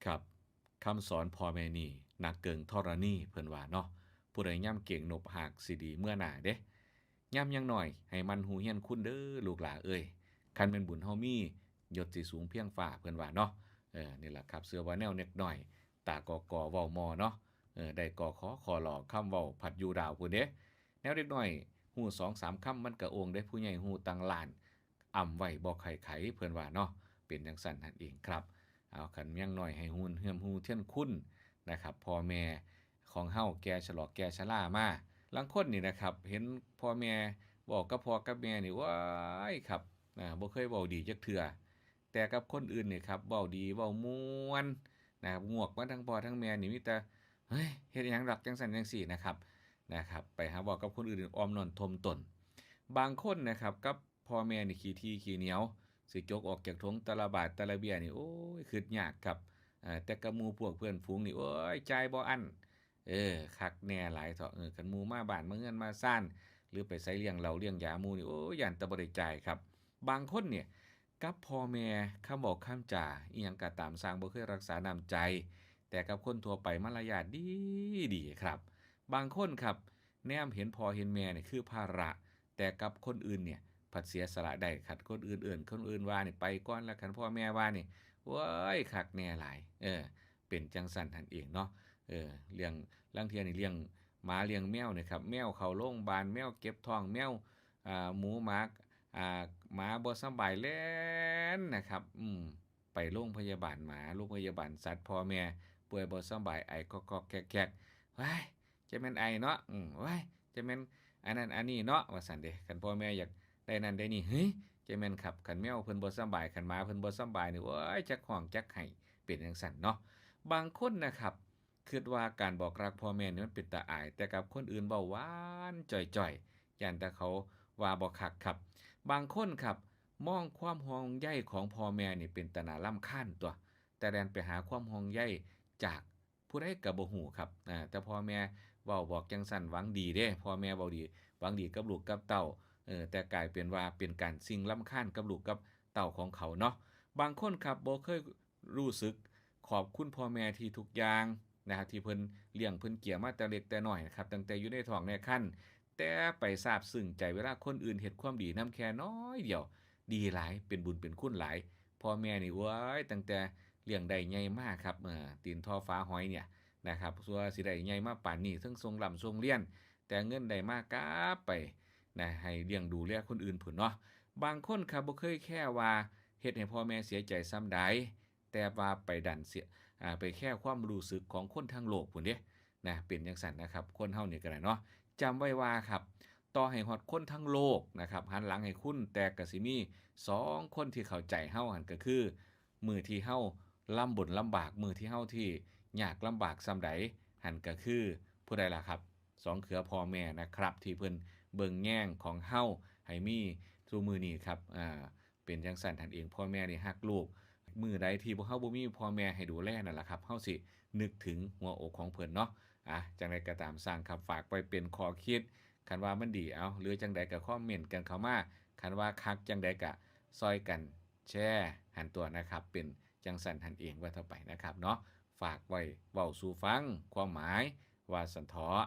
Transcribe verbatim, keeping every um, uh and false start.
ครับ คำสอนพ่อแม่นี่หนักเกิ่งธรณี เพิ่นว่าเนาะ ผู้ใดยำเก่งนบหากสิดีเมือหน้าเด้ ยามยังน้อยให้หมั่นฮู้เฮียนคุณเด้อลูกหลาเอ้ย คันแม่นบุญเฮามี ยศสิสูงเพียงฟ้า เพิ่นว่าเนาะ เออ นี่ล่ะครับ เชื่อว่าแนวเด็กน้อย ตาก่อๆ เว้ามอเนาะ เออ ได้ก่อขอคอหลอ คำเว้าพัดอยู่ดาวพู้นเด้ แนวเด็กน้อยฮู้สองสามคำมันกะโอ่งเด้ ผู้ใหญ่ฮู้ตั้งล้าน อำไว้บ่ไขไข เพิ่นว่าเนาะ เป็นจั่งซั้นหั้นเองครับ เอา คันยังน้อยให้ฮู้เรื่องฮู้เรื่องคุณนะครับ พ่อแม่ของเฮาแก่ชะลอแก่ชรามา ลางคนนี่นะครับ เห็นพ่อแม่เว้ากับพ่อกับแม่นี่ โอ๊ย ครับ อ่า บ่เคยเว้าดีจักเทื่อ แต่กับคนอื่นนี่ครับ เว้าดีเว้าม่วนนะครับ งวกมาทั้งพ่อทั้งแม่นี่มีแต่ เฮ้ย เฮ็ดหยังดอก จั่งซั้นจั่งซี้นะครับ นะครับ ไปหาเว้ากับคนอื่นอ้อมน้อมถ่อมตน บางคนนะครับ กับพ่อแม่นี่ขี้ถี่ขี้เหนียว สิจกออกจากถุงแต่ละบาทแต่ละเบี้ยนี่ โอ๊ย คิดยากครับ อ่า แต่กับหมู่พวกเพื่อนฝูงนี่ โอ๊ย จ่ายบ่อั้น เออ คักแน่หลายเถาะ เออ คันหมู่มาบ้านมาเฮือนมาซาน หรือไปไสเลี้ยงเหล้าเลี้ยงยาหมู่นี่ โอ๊ย ย้านแต่บ่ได้จ่ายครับ บางคนเนี่ย กับพ่อแม่คำเว้าคำจาอิหยังก็ตามซ่าง บ่เคยรักษาน้ำใจ แต่กับคนทั่วไปมารยาทดีดีครับ บางคนครับ แนมเห็นพ่อเห็นแม่นี่คือภาระ แต่กับคนอื่นเนี่ย ผัดเสียสละได้ คันคนอื่นเอิ้น คนอื่นว่านี่ไปก่อน แล้วคันพ่อแม่ว่านี่ โอ๊ย คักแน่หลาย เออ เป็นจั่งซั้นหั้นเองเนาะ เออ เลี้ยง ลางเทื่อนี่เลี้ยงหมาเลี้ยงแมวนี่ครับ แมวเข้าโรงบาล แมวเจ็บท้อง แมว อ่า หมูหมา อ่า หมาบ่สำบายแล่นนะครับ อืม ไปโรงพยาบาลหมา โรงพยาบาลสัตว์ พ่อแม่ป่วยบ่สำบาย ไอคอกๆแคกๆ ว้าย จั่งแม่นไอเนาะ อืม ว้าย จั่งแม่นอันนั้นอันนี้เนาะ ว่าซั้นเด้ คันพ่อแม่อยากได้นั่นได้นี่ เฮ้ย จั่งแม่นครับ คันแมวเพิ่นบ่สำบาย คันหมาเพิ่นบ่สำบายนี่ โอ๊ย จักฮ้องจักไห้ เป็นจั่งซั้นเนาะ บางคนนะครับ คิดว่าการบอกรักพ่อแม่นี่มันเป็นตาอาย แต่กับคนอื่นเว้าหวานจ่อยๆ ย้านแต่เขาว่าบ่คักครับ บางคนครับ มองความห่วงใยของพ่อแม่นี่เป็นตาน่ารำคาญตั๊ว แต่แล่นไปหาความห่วงใยจากผู้ใดก็บ่ฮู้ครับ อ่า แต่พ่อแม่เว้าบอกจั่งซั้น หวังดีเด้ พ่อแม่เว้าดี หวังดีกับลูกกับเต้า เออ แต่กลายเป็นว่าเป็นการสิ่งรำคาญกับลูกกับเต้าของเขาเนาะ บางคนครับ บ่เคยรู้สึกขอบคุณพ่อแม่ที่ทุกอย่างนะครับ ที่เพิ่นเลี้ยงเพิ่นเกี่ยมาแต่เล็กแต่น้อยนะครับ ตั้งแต่อยู่ในท้องในครรภ์ แต่ไปซาบซึ้งใจเวลาคนอื่นเฮ็ดความดีนำแค่น้อยเดียว ดีหลาย เป็นบุญเป็นคุณหลาย พ่อแม่นี่ โอ๊ย ตั้งแต่เลี้ยงได้ใหญ่มาครับ เอ่อ ตีนถ่อฝาหอยเนี่ยนะครับ สั่วสิได้ใหญ่มาปานนี้ เทิงส่งร่ำส่งเรียน แต่เงินได้มากาบไปนะ ให้เลี้ยงดูแลคนอื่นพู้นเนาะ บางคนครับ บ่เคยแคร์ว่าเฮ็ดให้พ่อแม่เสียใจส่ำใด แต่ว่าไปดันเสีย อ่า ไปแคร์ความรู้สึกของคนทั้งโลกพู้นเด้ นะ เป็นจั่งซั้นนะครับ คนเฮานี่ก็ได้เนาะ จำไว้ว่าครับ ต่อให้ฮอดคนทั้งโลกนะครับ หันหลังให้คุณ แต่ก็สิมีสองคนที่เข้าใจเฮา หั้นก็คือ มื้อที่เฮาลำบนลำบาก มื้อที่เฮาที่ยากลำบากส่ำใด หั้นก็คือผู้ใดล่ะครับ สองเครือพ่อแม่นะครับ ที่เพิ่นเบิ่งแยงของเฮาให้มีซุมื้อนี้ครับ อ่า เป็นจั่งซั้นหั้นเอง พ่อแม่นี่ฮักลูก มื้อใดที่พวกเฮาบ่มีพ่อแม่ให้ดูแลนั่นล่ะครับ เฮาสินึกถึงหัวอกของเพิ่นเนาะ อ่ะ จั่งใดก็ตามซ่างครับ ฝากไว้เป็นข้อคิด คันว่ามันดี เอา หรือจั่งใดก็คอมเมนต์กันเข้ามา คันว่าคักจั่งใดก็ซ่อยกันแชร์หั้นตั๊วนะครับ เป็นจั่งซั้นหั้นเองว่าต่อไปนะครับเนาะ ฝากไว้เว้าสู่ฟัง ความหมายว่าซั้นเถาะ